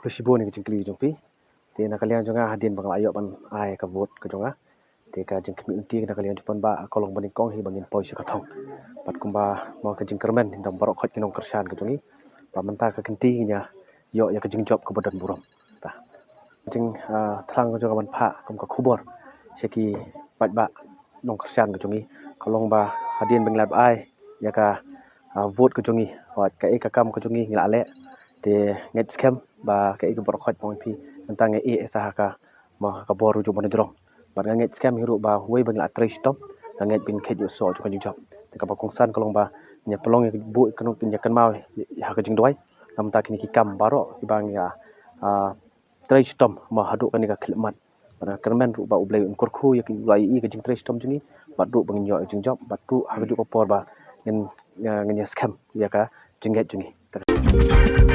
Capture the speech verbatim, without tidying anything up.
Shibun ïa ka jingkylli jong phi. Te na ka liang jong nga, hadien ba nga la ïoh ban ai ka vote ka jong nga, te ka jingkhmih lynti na ka liang jong phi ba ka long ba nyngkong hi ba ngin poi sha ka thong. Bad kumba mo ka jingkyrmen na baroh khoit ki nongkyrshan ka jong ngi, ba mynta ka kynti ngin ïa ïoh ïa ka jingjop kaba don burom. Te ka jing, ah, thrang ka jong nga ban phah kum ka khubor sha ki paidbah nongkyrshan ka jong ngi, ka long ba hadien ba ngi la ai ïa ka, ah, vote ka jong ngi, wat kaei ka kam ka jong ngi ngi la leh, te ngeit skhem ba kaei ka baroh khoit ba ngi phi, mynta ngi ïeh sa ha ka, mo, ha ka bor u jong u ban jrong. Bad nga ngeit skhem hi ruh ba wei ba ngi la trei shitom, nga ngeit ba ngin kheit ïa u soh jong ka jingjop. Te kaba kongsan ka long ba ngin ïa pynlong ïa ka buh ka nong, ngin ïa kynmaw ïa ka jingduwai. Namar kine ki kam baroh kiba ngi ïa, ah, trei shitom mo haduh kane ka khyllipmat. Bad nga kyrmen ruh ba U Blei un kyrkhu ïa ki, la ïohi ka jingtrei shitom jong ngi, bad ruh ba ngin ïoh ïa ka jingjop, bad ruh ha kajuh ka por ba ngin, ah, ngin ïa skhem ïa ka jingngeit jong ngi.